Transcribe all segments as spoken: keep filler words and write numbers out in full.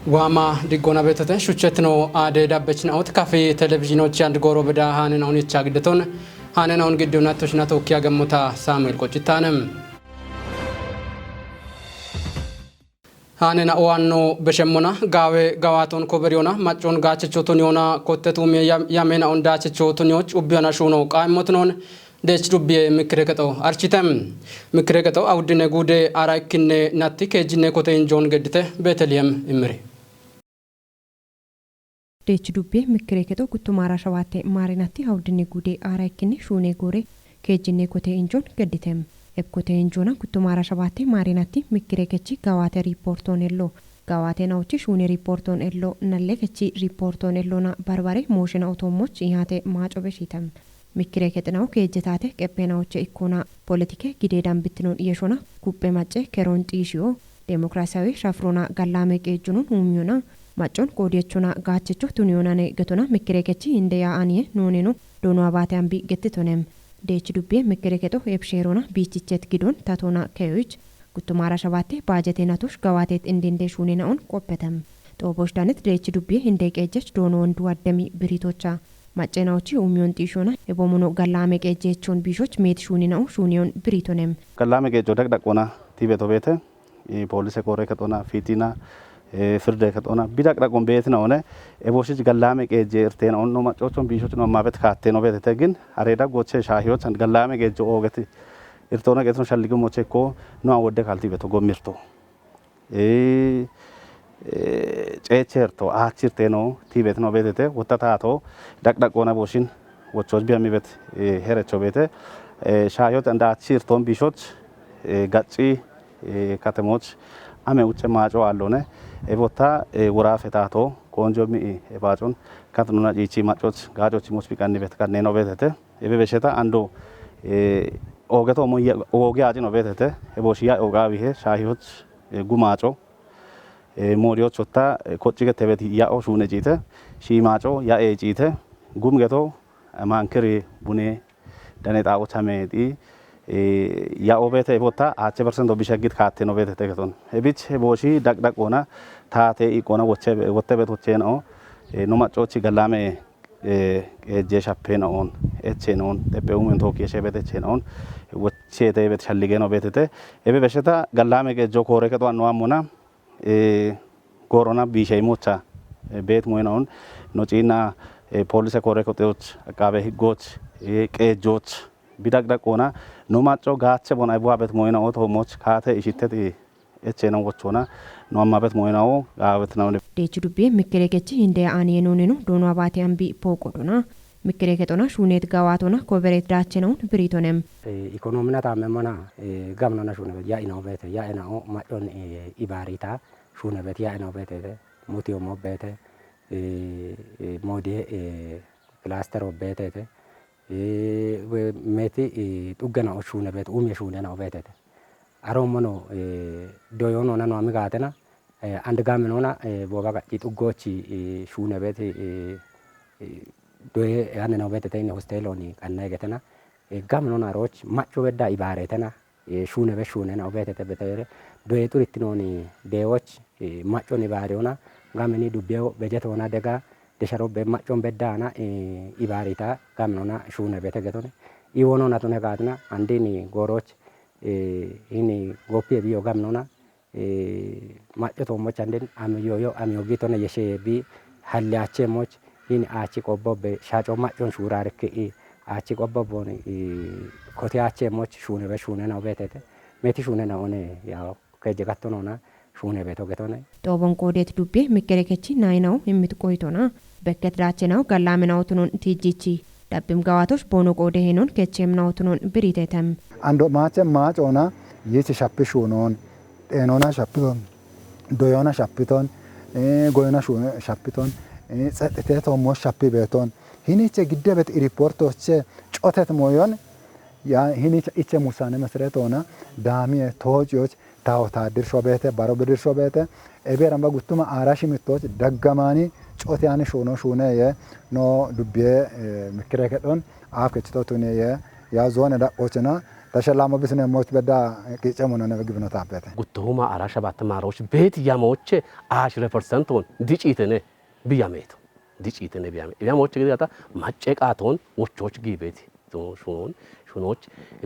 Waama diggoona beetote shuchchetino aade dabbechinaoot kafi televizhiinochi and gooro bida haanena unicha giddeton haanena un giddeona toshina tookkiya gammota Saamu'eel Qoccittaanem. Haanena uwaanno beshemmona gaawe gawaaton koberiyoona maccoon gaachechootoniyoona kottetuumiye yam-, yameenaoon daachechootoniyoch ubbiyona shuuno qaammotinoon deech dubbiye mikkire kexo architem. Mikkire kexo awuddine guude ara ikkinne natti keejjinne kote injoon geddite Beeteliyem immiri. Deech dubbiye mikkire kexo guttumaara shawaatte maarinatti awuddine guude ara ikkinne shuune goore keejjinne kote injoon gedditem. Eb kote injoona guttumaara shawaatte maarinatti mikkire kechi gawaate riippoortoon ello. Gawaate naochi shuune riippoortoon ello, nalle kechi riippoortoon ellona barbare mooshina otoommoch ihaate maaco beshiitem. Mikkire kexinaho keejjetaate qephenaoche ikkona politike gide dambittinoon yeshona guphe macce keroon xiishiyo demokrasiyawe shafirona gallaame qeejjunun uumiyona maccon qoodiyechona gaachecho tuniyoonane getona mikkire kechi hinde yaa'aniye nooneno doono abaate ambi gettitonem. Deech dubbiye mikkire kexo ebsheerona biichichet gidon tatona keyoyich guttumaara shawaatte baajete natosh gawaatet indinde shuune naoon qoppetem. Xoobosh danet deech dubbiye hinde qeejjech doono wondu addemi biritocha. Macce naochi uumiyoon xiishoona ebomono gallaame qeejjechoon biishoch meet shuune nao shuuniyoon biritonem. Gallaame qeejjo daqdaqoona tiibeto beete, i, poolise koore kexoona, fiitina, e, firde kexoona, bidaqdaqoon beetinaone, ebooshich gallaame qeejje irteena onno maccoochon biishoch no ammaabet kaatteeno beetete gin, are daggooche shaahiyoch gallaame qeejjo oogeti irtoona qeetino shalligimoche ikko no an wodde kaaltiibeto gommirto. E, e, ceecherto, aachirteeno tiibetino beetete, wotta taato, daqdaqoona booshin, wochoch biyamibet, e, herecho beete, e, shaahiyoch anda aachirtoon biishoch, e, gacci, e, katemoch, ame ucce maaco aallone, e, botta, e, woraafe taato, koonjo mi'i, e, baacon, katnuna ciichi maccoch, gaacochi moch biqannibet, kanneeno beetete, ebe besheta ando, e, oogeto mo ya-, ooge aacino beetete, e, booshi ya ooqaawihe, shaahiyoch, e, gumaaco, e, mooriyoch wotta, e, kocci gettebet ya'o shuune ciite, shiimaaco ya'e ciite, gum geto, e, maankiri bune, dane xaa'och hameexi, e, ya'o beete botta, aache persento bishaggit kaatteno beetete geton. Ebich, e, booshi daqdaqoona, taate iqoona woche, wottebet wocheena'o, e, no maccoochi gallaame, e, qeejje shappeena'oon, echeena'oon, xeppe uumen tookkiye sheebet echeena'oon, wocheete bet shalligeeno beetete. Ebe besheta gallaame qeejjo koore kexo anno ammona, e, goorona biisheimocha, e, beet moyina'oon, no ciinna, e, poolise koore kexoch, aqaabe higgoch, e, qeejjoch, bidaqdaqoona, no macco gaache bona ebuwa bet moyina'o toomoch, kaate ishitteti echeena'o wochoona, no ammabet moyina'o, gaawet naone. Deech dubbiye mikkire kechi hinde yaa'aniye nooneno doono abaate ambi pooqodona. Mikkire kexona shuuneet gawaatona koberet daacheena'oon biritonem. E, ikonoomina taammemmona, e, gamnona shuunebet ya'inao beete, ya'inao maccon, e, ibaarita shuunebet ya'inao beetete, mutiyo mobbeete, e, e, moodiye, e, kilastero beetete, e, we-, meeti, e, xuggenao shuunebet, uumiye shuunenao beetete. Aroommono, e, doyoonona no ami gaatena, e, and gamnona, e, booba gacci xuggoochi, e, shuunebet, e, e, doye, e, annenao beetete ine hosteelooni qannaye getena, e, gamnona arooch macco bedda ibaareetena, e, shuunebe shuunenao beetete betere, doye xurittinooni deewoch, e, maccon ibaariyona, gamini dubbiyo bejetoona dega, desharobbe maccon beddaana, e, ibaarita gamnona shuunebete getone. Iwonona tune gaatina, andini gooroch, e, hini gooppiye biyo gamnona, e, macco toommoch anden amiyoyo, amiyo gitone yesheye bi halliyacheemmoch, hini aachi qobbobbe, shaco maccon shuurarikki i, aachi qobbobbooni, i, kotiyacheemmoch shuunebe shuunenao beetete. Meeti shuunenao one, yaw, keje gattonona, shuunebeto getone. Xoobon qoodeet dubbiye mikkire kechi naayinao immit qoyitona. Bekket daacheenao gallaamenao tunon tiijjichi. Dhabbim gawaatoch boono qoode henon kecheemnao tunon biritetem. Ando maache maacoona yiichi shappi shuunoon, xeenoona shappiton, doyoona shappiton, e, goyona shuune shappiton, e, tsexxite toommo shappi beeton. Hiniche giddebet iriportoche cotet moyon, ya, hiniche iche musane mesretoona, daamiye, toociyoch, tawo taaddirsho beete, baro bidirsho beete, ebeeramba guttuma aara shimittoch, daggamaani, cote ani shuuno shuune ye, no dubbiye, e, mikkire kedhon, aaf kechito tune ye, ya zoone daqqoochina, ተሸላሞ ብስነ ሞች በዳ ቂጨ ሞነ ነበ ግብኖ ታበተ። ጉተሁማ አራ ሸባተ ማሮች ቤት ያሞቼ አሽረ ፐርሰንት ሆን ድጪትነ ብያሜቱ። ድጪትነ ብያሜ። ብያሞቼ ግዳታ ማጨቃቶን ወቾች ጊቤት ሹኖን ሹኖች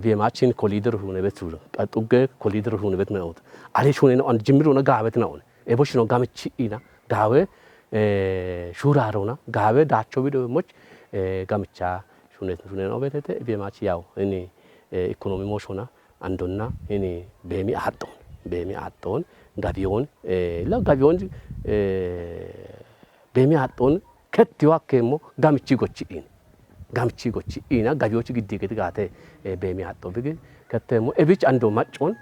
ቤማችን ኮሊደር ሹነ ቤት ሹነ ቀጡገ ኮሊደር ሹነ ቤት ነው። አለ ሹነ ነው አንድ ጅምር ሆነ ጋበት ነው። ኤቦሽ ነው ጋምቺ ኢና ጋበ ሹራሮና ጋበ ዳቸው ቢዶ ሞች ጋምቻ ሹኔት ሹኔ ነው ቤተተ ቤማች ያው እኔ ኢኮኖሚ ሞሾና አንዶና እኔ ቤሚ አጦን ቤሚ አጦን ጋቢዮን ላ ጋቢዮን ቤሚ አጦን ከት ይዋከሞ ጋምቺ ጎቺ ኢን ጋምቺ ጎቺ ኢና ጋቢዮች ግዲ ግድ ጋተ ቤሚ አጦ ብግ ከተሞ ኤብች አንዶ ማጮን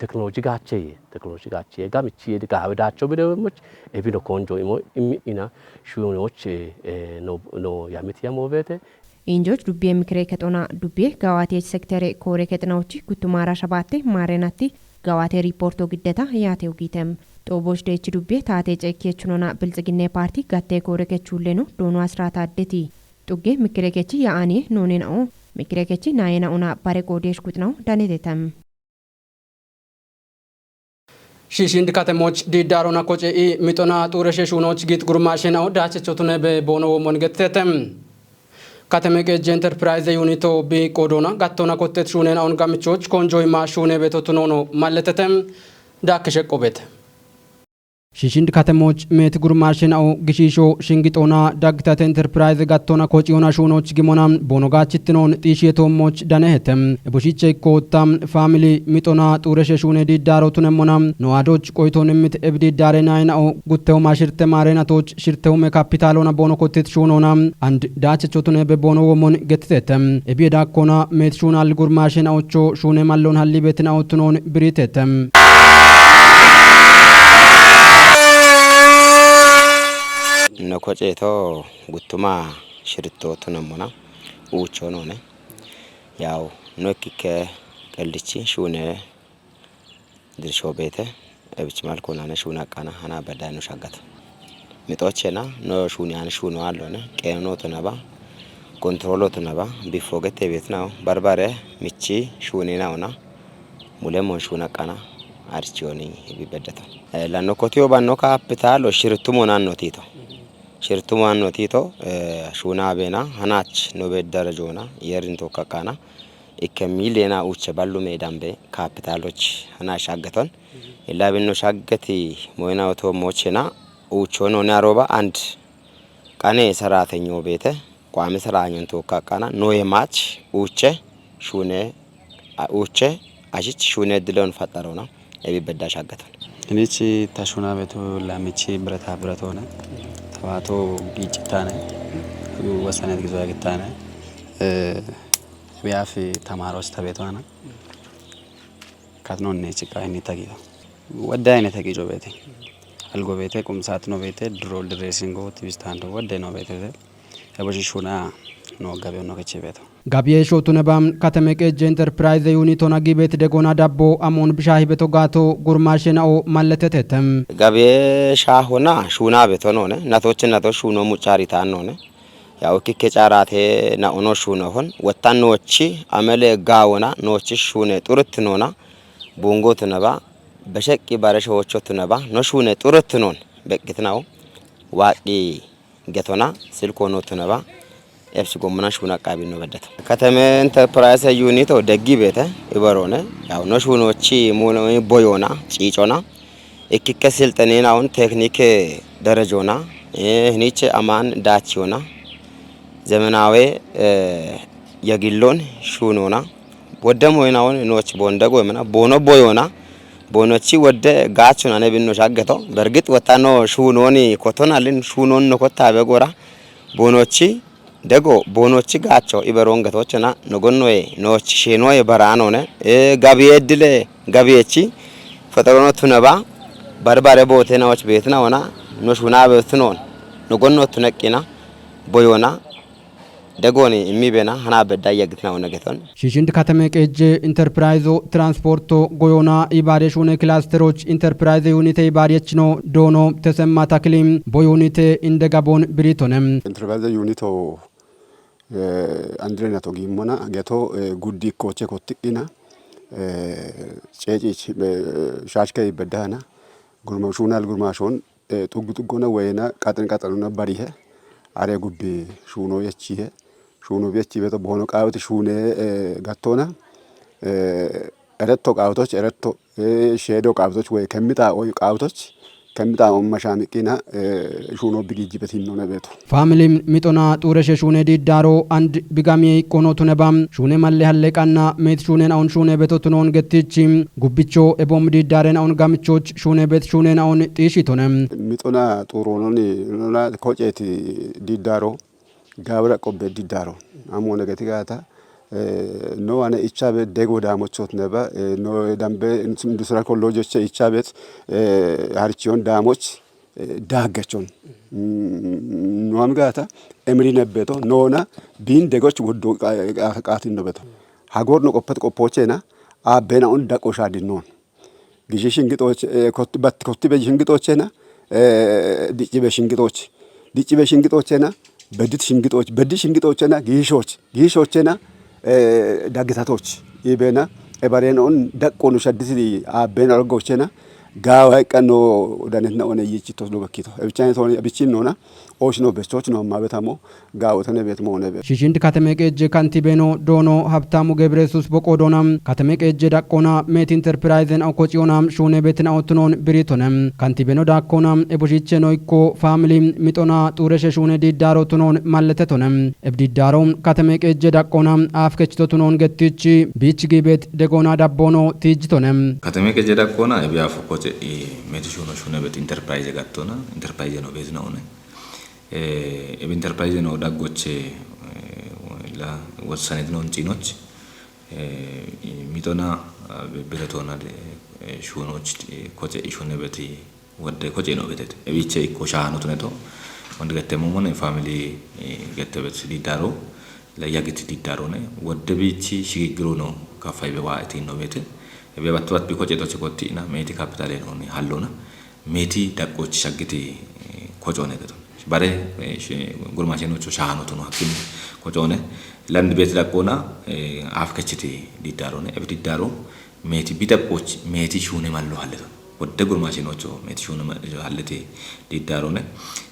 ቴክኖሎጂ ጋቸ ቴክኖሎጂ ጋቸ ጋምቺ ጋበ ዳቸው ቢዶ ሞች ኤቢኖ ኮንጆ ኢሞ ኢሚ ኢና ሹኖች ኖ ያምት ያሞ ቤተ ኢንጆች ዱቤ ምክሬ ከጦና ዱቤ ጋዋቴች ሴክተሬ ኮሬ ከጥናዎች ጉቱማራ ሸባቴ ማሬናቲ ጋዋቴ ሪፖርቶ ግደታ ያቴው ጊተም ጦቦች ደች ዱቤ ታቴ ጨኬች ኖና ብልጽግና ፓርቲ ጋቴ ኮሬ ከቹሌኑ ዶኖ አስራት አደቲ ጡጌ ምክሬ ከች ያአኔ ኖኔ ናኦ ምክሬ ከች ናዬ ናኡና ባሬ ቆዴሽ ጉጥናው ዳኔቴተም። ሺሺንድ ከተሞች ዲዳሮና ኮጨኢ ሚጦና ጡረሼ ሹኖች ጊት ጉርማሼ ናኦ ዳቸቾቱነ በቦኖ ወሞን ገትቴተም። ከተሜ ቄጄ ኢንተርፕራይዘ ዩኒቶ ቢቆዶና ጋቶና ኮቴት ሹኔን አሁን ጋምቾች ኮንጆ ይማ ሹኔ ቤቶት ኖኖ ማለተተም ዳክ ሸቆ ቤት። ሽሽንድ ከተሞች ሜት ጉርማሽን አው ግሺሾ ሽንግጦና ዳግታት ኢንተርፕራይዘ ጋቶና ኮጪዮና ሹኖች ግሞና ቦኖጋች ትኖን ጢሽ የቶሞች ዳነህተም እቡሽቼ ኮታም ፋሚሊ ሚጦና ጡረሸ ሹኔ ዲዳሮቱን ሞና ነዋዶች ቆይቶን ምት እብዲ ዳሬ ናይናኦ ጉተው ማሽርተ ማሬናቶች ሽርተውም የካፒታል ሆነ ቦኖ ኮቴት ሹን ሆና አንድ ዳቸቾቱን በቦኖ ወሞን ገትተተም እብየ ዳኮና ሜት ሹን አልጉር ማሽን አዎቾ ሹኔ ማለውን ሀሊ ቤትን አዎትኖን ብሪተተም። ነኮ ጨይቶ ጉቱማ ሽርቶቱ ነሞና ኡቾ ኖነ ያው ኖኪከ ቀልድቺ ሹነ ድርሾ ቤተ እብች ማልኮናነ ሹን አቃና ሀና በዳይ ኖ ሻጋት ሚጦቼና ኖ ሹን ያን ሹኖ አሎነ ቄኖ ኖ ቱነባ ኮንትሮሎ ቱነባ ቢፎ ገቴ ቤት ነው በርበረ ምቺ ሹኔ ናውና ሙሌሞን ሹን አቃና አርቺዮኒ ቢበደተው ለኖኮቲዮ ባኖ ካፒታሎ ሽርቱሞ ናኖቲቶ ሽርቱሞ ናኖቲቶ ሹና ቤና ሀናች ኖቤት ደረጆና የሪንቶ ከቃና ኢከ ሚሊየና ኡቸ ባሉ ሜዳምቤ ካፒታሎች ሀና ሻገቶን ኢላቢኖ ሻገቲ ሞይና ኦቶ ሞቼና ኡቾ ኖኒ አሮባ አንድ ቀኔ ሰራተኞ ቤተ ቋሚ ሰራተኞን ተወካቃና ኖየ ማች ኡቸ ሹኔ ኡቸ አሽች ሹኔ ድለውን ፈጠረው ነው። ኤቢ በዳ ሻገቶን እኔች ተሹና ቤቱ ላምቺ ብረታ ብረት ሆነ ተባቶ ጊጭታ ነ ወሰነት ግዞ ያግታ ነ ቢያፍ ተማሪዎች ተቤቷ ነ ካትኖ እኔ ጭቃ እኔ ተጊቶ ወደ አይነ ተጊጮ ቤቴ አልጎ ቤቴ ቁምሳት ነው ቤቴ ድሮ ድሬሲንጎ ትቢስታንዶ ወደ ነው ቤቴ ተቦሽሹና ነው ገቤው ነው ከቼ ቤተው ጋብዬ ሾቱ ነባም ከተሜ ቄጄ ኢንተርፕራይዘ ዩኒቶና ጊቤት ደጎና ዳቦ አሞን ብሻሂ ቤቶ ጋቶ ጉርማሼ ናኦ ማለተቴተም። ጋብዬ ሻሆና ሹና ቤቶን ሆነ ነቶች ነቶች ሹኖ ሙጫሪታን ሆነ ያው ኪኬ ጫራቴ ናኦኖ ሹነ ሆን ወታን ኖቺ አመሌ ጋወና ኖቺ ሹነ ጡርት ኖና ቡንጎ ቱነባ በሸቂ ባረሸ ወቾ ቱነባ ኖ ሹነ ጡርት ኖን በቅት ናው ዋቂ ገቶና ስልኮ ኖ ቱነባ ኤብስ ጎምና ሹን አቃቢ ነው በደተው ከተመ ኢንተርፕራይሰ ዩኒቶ ደጊ ቤተ ይበሮነ ያው ኖ ሹኖቺ ሙኖ ቦዮና ጪጮና እኪከ ስልጠኔን አሁን ቴክኒክ ደረጆና ህኒች አማን ዳቺዮና ዘመናዊ የግሎን ሹኖና ወደ ሞይናውን ኖች ቦንደጎ ምና ቦኖ ቦዮና ቦኖቺ ወደ ጋቹን አነ ብኖ ሻገቶ በርግጥ ወጣኖ ሹኖኒ ኮቶናልን ሹኖን ነኮታ በጎራ ቦኖቺ ደጎ ቦኖቺ ጋቸው ኢበሮን ገቶችና ነጎኖዬ ኖች ሼኖዬ በራኖነ ጋብዬ እድለ ጋብዬቺ ፈጠሮኖ ቱነባ በርባሬ ቦቴናዎች ቤትና ሆና ኖሹና ቤትኖን ነጎኖ ቱነቂና ቦዮና ደጎኒ እሚቤና ሀና በዳ የግትና ሆነ ገቶን ሽሽንድ ከተሜ ቄጄ ኢንተርፕራይዞ ትራንስፖርቶ ጎዮና ኢባዴ ሹኔ ክላስተሮች ኢንተርፕራይዘ ዩኒቴ ኢባዴች ኖ ዶኖ ተሰማ ታክሊም ቦዩኒቴ እንደ ጋቦን ብሪቶነም ኢንተርፕራይዘ ዩኒቶ Andirena to gimmona geto guddi koche kotti'ina ceecichi shaashke ibbedahana gurma shuunal gurma shoon xuggu xuggona weyna qaxin qaxanona barihe are gubbi shuuno yechihe shuuno yechibeto bohono qaawete shuune gattona eretto qaawtoch eretto sheedo qaawtoch wey kemmixa oy qaawtoch kemmixa umma shaamiqqina shuuno bigijjibet hinnone beeto. Faamili mixona xuureshe shuune diiddaaro and bigami qono tuneba shuune malle halle qanna meet shuune naon shuune beto tunon gettichi gubbicho ebom diiddaare naon gamichoch shuune bet shuune naon xiishi tone. Mixona xuurononi nona koceeti diiddaaro gaabira qobbe diddaro ammo negeti gaata no ane ichabe dego daamochot neba no dambe industrial kollojoche ichabet harichiyon daamoch daagechon no am gaata emri nebbeto nona bin degoch woddo qaatin nobeto hagor no qoppet qoppochena abbena un daqo shadin non Gishi shingixoch bat kotti be shingixochena dicci be shingixoch dicci be shingixochena bedit shingixoch bedit shingixochena giishoch giishochena daggitatoch ibena ebaren on daqqonu shaddisidi aabben argochena gaawa eqqanno danetna one yichi tosdo bakkito ebichan toni ebichin nona oshno bechoch no amma betamo gaawotone bet moone be Shishind katame qeejje kantibeno doono Habtaamu Gebreesus boqoo doona katame qeejje daqqoona meeti interpiraayizen okociyona shuune betina otunoon biriitone kantibeno daakkoona eboshicheno ikko faamili mixona xuureshe shuune diiddaaro tunoon malletetone ebdiiddaaro katame qeejje daqqoona aaf kechito tunoon gettichi biich giibeet degoona dabboono tiijjitone. Katame qeejje daqqoona ebiyaafo koce meeti shuuno shuune bet interpiraayize gattona interpiraayize no beetina one Ebi interpirayizeno daggoche la wossanetino huncinoch mixona bibbiretoona shuunoch koce ishunebeti wodde koce no betete ebiche ikko shaanotuneto wonde gettemomone family gettebet diddaro la yagit diddarone wodde bichi shigiggiru no kaffaybe waa itinno bete ebe battubat bi koce toche kotti'ina meeti kapitale nooni hallona Meeti daqqoochi shaggiti kocoone gato. Bare gurmaashenocho shaanotuno hakkiinni kocoone landi beeti daqqoona aaf kechiti diddaarone ebi diddaaro meeti bi daqqoochi meeti shuune mallo halleto. Wodde gurmaashenocho meeti shuune halleti diddaarone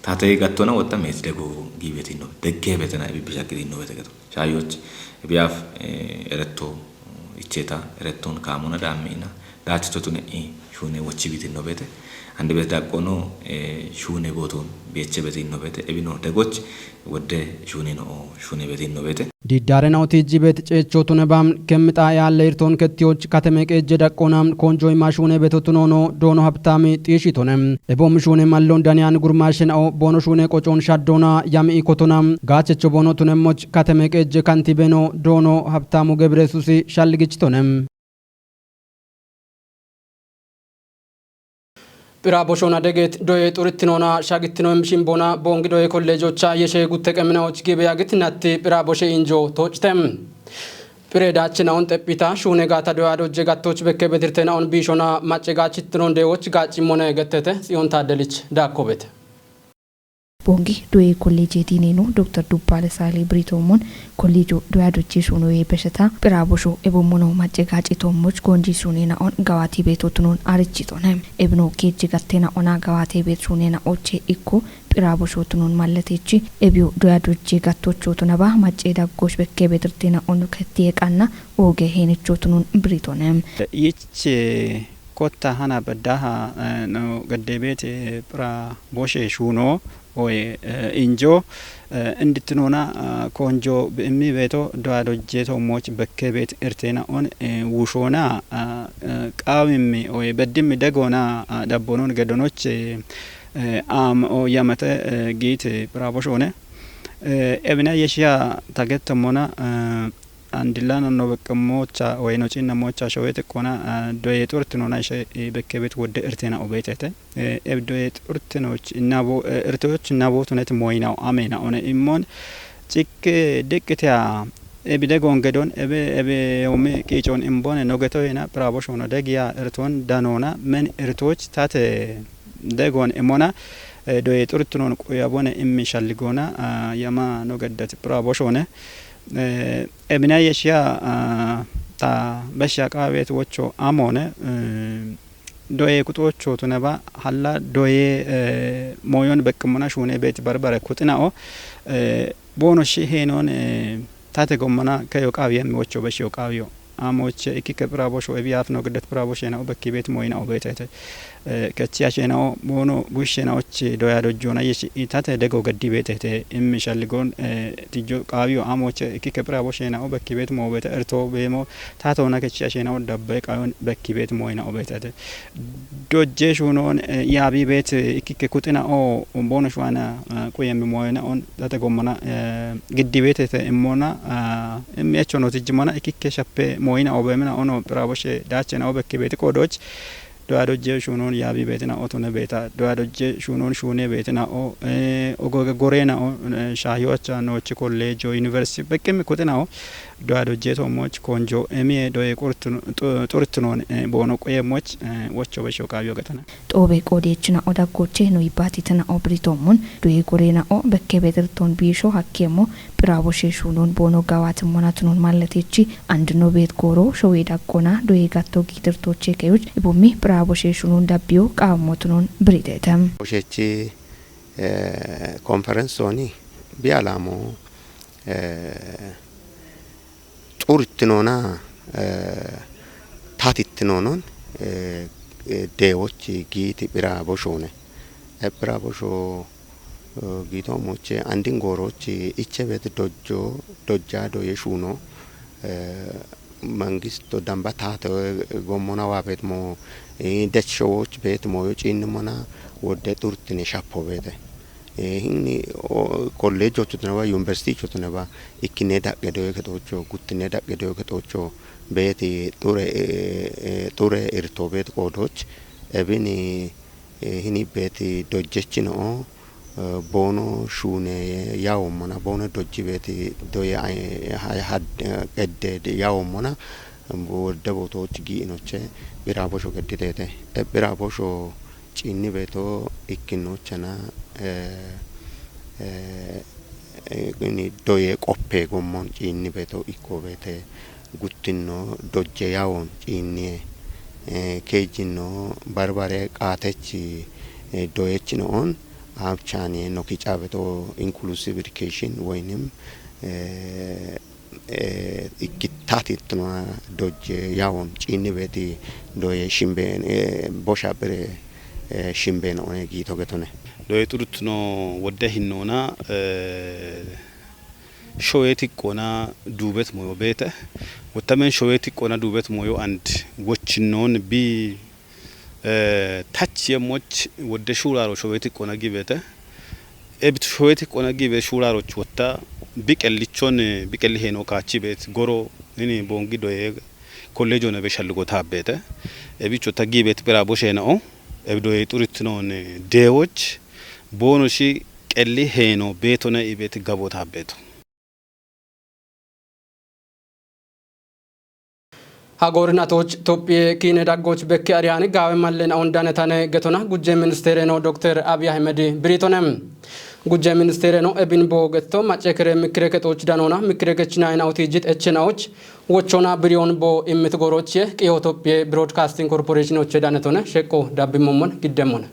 taate gattona wotta meeti dego giibetinno deggee betena ebi bi shaggiti inno bete gato. Shaayoch ebiyaaf eretto icheta eretton kaamona daammi'ina daachito tune'i shuune wochi bitinno bete andi bete daqqono shuune booton beeche betinno bete ebino degoch wodde shuune no shuune betinno bete Diiddaarena otiijji beet ceechoo tuneba kemmi xaa yaalle irtoon kettiyoch kateme qeejje daqqoona koonjooyima shuune beto tunoono doono habtaami xiishitone Eboom shuune mallon daniyaan gurmaashe na'o boono shuune qocoon shaddoona yami ikotona gaachecho boono tunemmoch kateme qeejje kantibeno doono habtaamu gebiresusi shalligichitone. Phiraa boshoona degeet doye xurittinoona shagittino imishin boona boongi doye kolleejocha yeshe gutte qeminaoch gibe yagit natti phiraa boshe injo toocite. Phire daache naon xephita shuune gaata doya dojje gattoch bekke bedirte naon biishona macce gaachittinon deewoch gaaccimmone gettete Tsiyoon Taaddelich daakkobete. Boongi doye kolleeje diineno Doktor Dubbaale Saale Biriitoomoon kolleejo doya dojje shuunoye besheta phiraa bosho ebommono macce gaacitoommoch goonji shuune naon gawaati beetootunon arichitone. Ebino keejje gattena ona gawaate beet shuune naoche ikko Phira boshotunun malletechi ebiyo doya dojje gattochotu naba macce daggosh bekke bedirtina onu kettiye qanna ooge heenichotunun biritone. Yich kotta hana beddaha no gaddebete phira boshe shuno oye injo indittinona konjo immi beeto doya dojje toommoch bekke beet irtena on wushoona qaawimmi oye beddimmi degoona dabbonon gedonoch Am o yamete giit phiraboshoone ebina yeshiya tagettommona andilla nonno beqqemmocha woy nocinna mocha showete qona doye xurtinona ishe bekkebet wodde irtena obetete eb doye xurtinoch nabo irtoch nabo tunet moynaw amena one immon cikke deqqiteya Ebide gongedon ebe ebe yomi qiicon imbone nogetoyena phiraboshono degiya irton danona men irtoch tate degon imona Eh, doye xurtinoon quyabone immi shalligoona, ah, yama no gaddat bravo shone. Eh, ebina yeshiya, ah, ta besha qavet wocho amone, eh, doye kutocho tuneba halla doye, eh, moyon bekkimona shune bet barbare kutinao, eh, bono shi henon, eh, tate gommana kayo qawi yammi wocho beshiyo qawiyo. Amoche ikike bravo sho ebi afno gaddat bravo shena o bekki bet moyina o betete. Eh, kechi ashena o bono gushena ochi doya dojona yeshi itate dego gaddi betete immi shalligon, eh, tijjo qawiyo amoche ikike bravo shena o bekki bet mo bete erto bemo tato na kechi ashena o dabbe qayon bekki bet moyina o betete. Dojje shunon, eh, yabi bet, eh, ikike kutina o bono shwana, eh, kuyemmi moyina on tate gommana, eh, giddi betete immona, ah, immi echo no tijjimana ikike shappe moyina o bemina ono bravo she dachena o bekki bet kodoch. Doya dojje shunon yabi betina otune beta. Doya dojje shunon shune betina o, eh, ogoge gorena o, eh, shahiyocha nochi kollejo university bekkimmi kutina o. Doya dojje to moch konjo emie doye qurtun-, tu-, xurtinoon, eh, bono quye moch, eh, wocho besho qawiyo gatana. Xoobe qoodechina o daggoche no ibbati tana o biritoommun, duye gorena o bekke bedirton biisho hakkeemmo, phiraaboshe shuunon boono gawaatimmonatunon malletechi, andino beet gooro showe daggona duye gatto giidirtoche keyuch, ibummi phiraaboshe shuunon dabbiyo qaammotunon biritetem. Oshechi, eh, konferensoni bialamo, eh, xurtinoona, eh, tatittinoonon, eh, eh, deewochi giiti phiraaboshoone. E phiraabosho, eh, giito moche andin goorochi ichebet dojjo, dojja doye shuuno, eh, mangisto damba taate gommona waa beet mo, eh, dechshowoch beet moyo ciinnimona wodde xurtine shappo beete. Eh, hinni, o, kolleejjochu tuneba, yuniversitichu tuneba, ikkine daqqe doye kexocho, guttine daqqe doye kexocho, beeti xure, eh, eh, xure irto beet qoodoch, ebini, eh, hini beeti dojjechi no, eh, boono shuune yawommona, boono dojji beeti doye, eh, ha-, had-, eh, qedde yawommona, wodde bootoch giinoche, phiraabosho gedditeete. E phiraabosho ciinni beeto ikkinnochana, eh, eh, eh, ini doye qoppe gommon ciinni beeto ikko beete guttinno dojje yawon ciinniye, eh, keejjinno barbare qaatechi, eh, doyechino on abchani no kica beeto inclusive education woynim, eh, eh, ikkittati ittinoha dojje yawon ciinni beeti doye shimbe, eh, bosha bire, eh, shimbe no one giito getone. Doye xurtino wodde hinnoona, eh, showe tiqqona duubet moyo beete. Wottamen showe tiqqona duubet moyo and wochinnoon bi Eh, tach yemmoch wodde shuuraro showeti qona gibete. Ebit showeti qona gibe shuuraro chuwatta biqellichon, eh, biqelli heno kaachi beet goro ini bongi doye kollejo ne be shallugo taabete. Ebicho ta gibet bira boshena o. Ebidoye xuritnon, eh, deewoch bono shi qelli heno beetone ibet gabo taabeto. Hagorinatoch Tophiye kiine daggoch bekki ariyani gaawe mallen aun danetane getona gujje ministere no Dokter Abiy Ahmed biritone. Gujje ministere no ebin bo getto macce kere mikire kexoch danona mikire kechinayna utijit echena och wochona biriyon bo immit goroche qiyo Tophiye Broadcasting Corporation oche danetone sheqqo dabbi mommon giddemmone.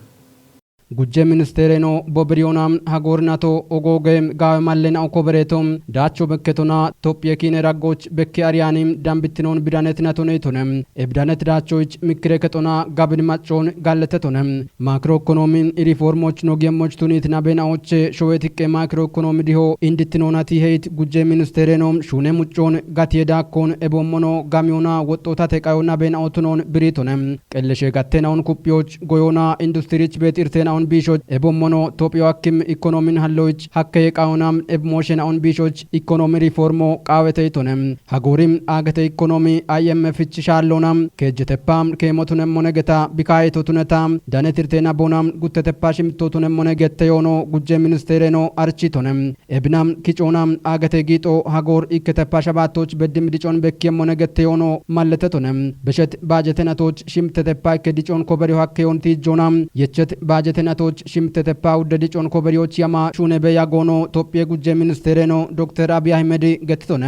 Gujje ministere no bobiriyona hagorinato ogoge gaawe mallena okobereto daacho bekketona Tophiye kiine raggoch bekki ariyanim dambittinon bidanet natoneytone. Ebidanet daachoyich mikkire kexona gabin maccon galletetone. Makro ekonomi riformoch no gemmoch tunit nabena oche showe tiqqe makro ekonomi diho indittinonati heyit gujje ministere no shune muccon gatiye daakkon ebommono gamiyona woxxotate qayo nabena otunon biritone. Qelleshe gattenaun kuppiyoch goyona industirich beet irtenaun biishoch ebommono Tophiyo akkim ikonomin halloyich hakkeye qayona ebmooshenaun biishoch ikonomi riformo qaaweteytone. Hagorim aagete ikonomi I M F ich shaallona keejjeteppa keemotunemmone geta bikaayetotuneta danet irtena bona gutteteppa shimtotunemmone gette yoono gujje ministereno architone. Ebina kicona aagete giixo hagoor ikketeppa shabaatoch beddim dicon bekkiyemmone gette yoono malletetone. Beshet baajetenatoch shimteteppa ikke dicon koberiyo hakke yoon tiijjona yechet baajetena ቶች ሽምተተፓ ውደ ድጮን ኮበሪዎች ያማ ሹነ በያጎኖ ቶጴ ጉጀ ሚኒስቴሬ ነው ዶክተር አብይ አህመድ ገትቶነ።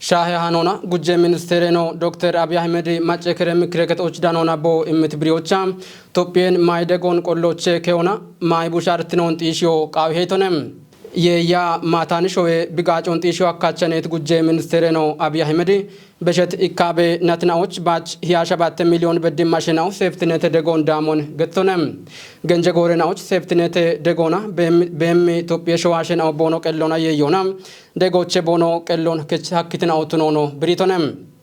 ሻሄ ሃኖና ጉጀ ሚኒስቴሬ ነው ዶክተር አብይ አህመድ ማጨ ክረ ምክረ ከጦች ዳኖና ቦ እምት ብሪዎቻ ቶጴን ማይ ደጎን ቆሎቼ ከሆና ማይ ቡሻርትኖን ጢሽዮ ቃዊ ሄቶነ። የያ ማታን ሾዌ ብጋጮን ጢሽዮ አካቸኔት ጉጀ ሚኒስቴሬ ነው አብይ አህመድ በሸት ኢካቤ ናትናዎች ባች ሂያ ሸባት ሚሊዮን በድም ማሸናው ሴፍትኔት ደጎን ዳሞን ገትቶነ። ገንጀ ጎሬናዎች ሴፍትኔት ደጎና በም-፣ በም ኢትዮጵያ ሸዋ ሸናው ቦኖ ቀሎና የዮና ደጎቼ ቦኖ ቀሎን ከች ሀክትናው ትኖኖ ብሪቶነ።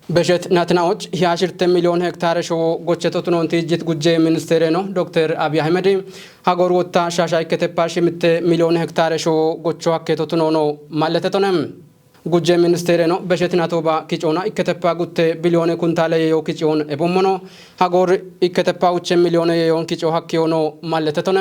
በሸት ናትናዎች ሂያ ሽርተ ሚሊዮን ሄክታር ሸዎ ጎቼቶ ትኖን ትይጅት ጉጀ ሚኒስቴሬ ነው ዶክተር አብይ አህመድ ሀጎር ወታ ሻሻይ ከተፓ ሽምተ ሚሊዮን ሄክታር ሸዎ ጎቾ ሀኬቶ ትኖኖ ማለተቶነ። ጉጀ ሚኒስቴሬ ነው በሸት ናቶባ ኪጮና ኢከተፓ ጉቴ ቢሊዮን ኩንታለ የዮ ኪጮን ኤቦሞኖ ሀጎር ኢከተፓ ውቼ ሚሊዮን የዮን ኪጮ ሀኬዮ ነው ማለተቶነ።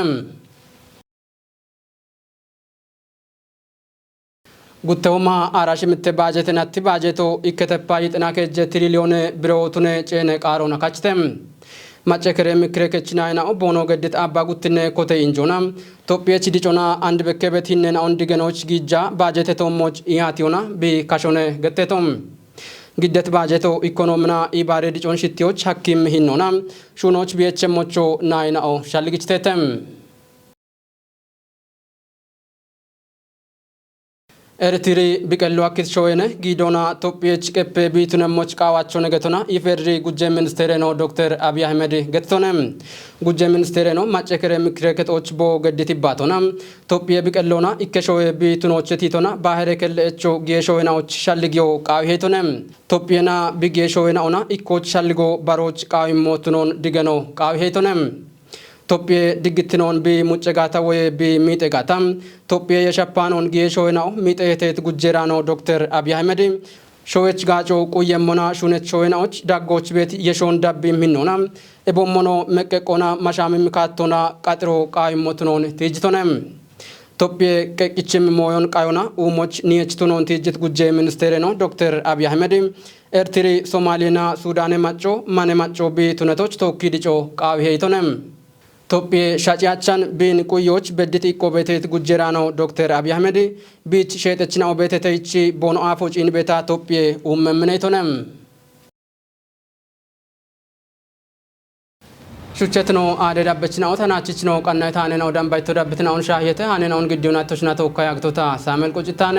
ጉተውማ አራሽ ምት ባጀት ናት ባጀቶ ኢከተፓ ይጥና ከጀ ትሪሊዮን ብረውቱነ ጨነ ቃሮና ካችተም። ማጨ ክሬ ምክሬ ከችናይና ቦኖ ገድት አባ ጉትነ ኮተ ኢንጆና ቶጴች ዲጮና አንድ በከበት ሂነና ኦን ድገኖች ጊጃ ባጀተ ቶሞች ኢያቲዮና ቢካሾነ ገቴቶም። ግደት ባጀቶ ኢኮኖምና ኢባሬ ዲጮን ሽቲዎች ሐኪም ሂኖና ሹኖች ቢየቸሞቾ ናይናኦ ሻልግችቴተም። ኤርትሪ ቢቀሉ አክት ሾዌነ ጊዶና ቶጴች ቀፔ ቢቱነሞች ቃዋቸው ነገቶና ኢፌድሪ ጉጀ ሚኒስቴሬ ነው ዶክተር አብይ አህመድ ገትቶነ። ጉጀ ሚኒስቴሬ ነው ማጨ ክሬ ምክሬ ከጦች ቦ ገድት ይባቶና ቶጴ ቢቀሎና ኢከ ሾዌ ቢቱኖች ቲቶና ባህሬ ከለኤቾ ጌሾ ዌናዎች ሻልጊዮ ቃዊ ሄቶነ። ቶጴና ቢጌሾ ዌናኦና ኢኮች ሻልጎ ባሮች ቃዊ ሞቱኖን ድገኖ ቃዊ ሄቶነ። ቶጴ ድግትኖን ቢ ሙጨጋታ ወይ ቢ ሚጤጋታ ቶጴ የሸፓኖን ጌሾ ዌናኦ ሚጤ ሄቴት ጉጀራ ነው ዶክተር አብይ አህመድ። ሾዌች ጋጮ ቁየሞና ሹነች ሾዌናዎች ዳጎች ቤት የሾን ዳቢ ሚኖና ኤቦሞኖ መቀቆና ማሻምም ካቶና ቃጥሮ ቃይሞትኖን ትጅቶነ። ቶጴ ቀቂችም ሞዮን ቃዮና ኡሞች ኒየችቱኖን ትጅት ጉጀ ሚኒስቴሬ ነው ዶክተር አብይ አህመድ። ኤርትሪ፣ ሶማሌና ሱዳኔ ማጮ ማኔ ማጮ ቢቱነቶች ቶኪ ድጮ ቃዊ ሄይቶነ። ቶጴ ሻጭያቻን ቢን ቁዮች በድት ኢቆ ቤቴት ጉጀራ ነው ዶክተር አብይ አህመድ። ቢች ሼጠችናው ቤቴተይቺ ቦኖ አፎ ጪን ቤታ ቶጴ ኡመምኔይቶነ። ሹቸት ነው አደ ዳበች ነው ተናችች ነው ቀናይ ታነ ነው ደንባይቶ ዳብት ነው ሻህየተ አነ ነው ግዲው ናቶች ና ተወካይ አግቶታ ሳመል ቁጭታነ።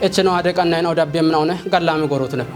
እች ነው አደ ቀናይ ነው ዳብ የምናውነ ጋላሚ ጎሮት ነፋ።